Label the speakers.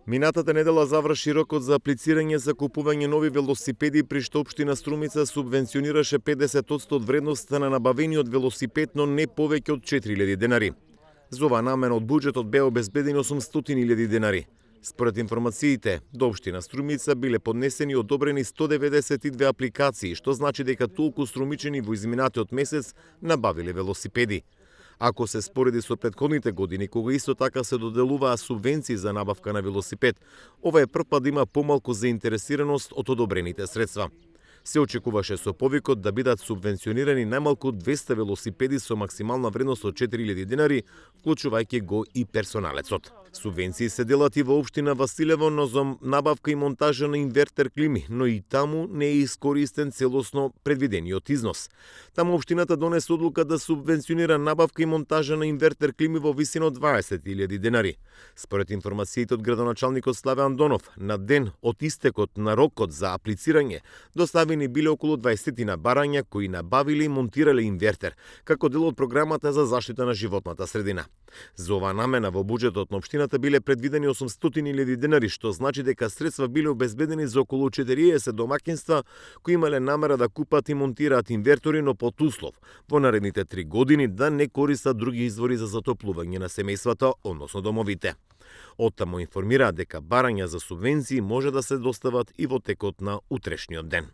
Speaker 1: Минатата недела заврши рокот за аплицирање за купување нови велосипеди, при што општина Струмица субвенционираше 50% од вредноста на набавениот велосипед, но не повеќе од 4000 денари. За оваа намена од буџетот беа обезбедени 800.000 денари. Според информациите, до општина Струмица биле поднесени и одобрени 192 апликации, што значи дека толку струмичени во изминатиот месец набавиле велосипеди. Ако се спореди со претходните години, кога исто така се доделуваа субвенции за набавка на велосипед, ова е прв пат да има помалку заинтересираност од одобрените средства. Се очекуваше со повикот да бидат субвенционирани најмалку 200 велосипеди со максимална вредност од 4000 денари, вклучувајќи го и персоналецот. Субвенции се делат и во општина Василево, но за набавка и монтажа на инвертер клими, но и таму не е искористен целосно предвидениот износ. Таму општината донесе одлука да субвенционира набавка и монтажа на инвертер клими во висина од 20.000 денари. Според информациите од градоначалникот Славе Андонов, на ден од истекот на рокот за аплицирање, доставени биле околу 20 барања кои набавиле и монтирале инвертер, како дел од програмата за заштита на животната средина. За оваа намена во буџетот на општината биле предвидени 800.000 денари, што значи дека средства биле обезбедени за околу 40 домаќинства кои имале намера да купат и монтираат инвертори, но под услов во наредните 3 години да не користат други извори за затоплување на семејствата, односно домовите. Оттаму информираат дека барања за субвенции може да се достават и во текот на утрешниот ден.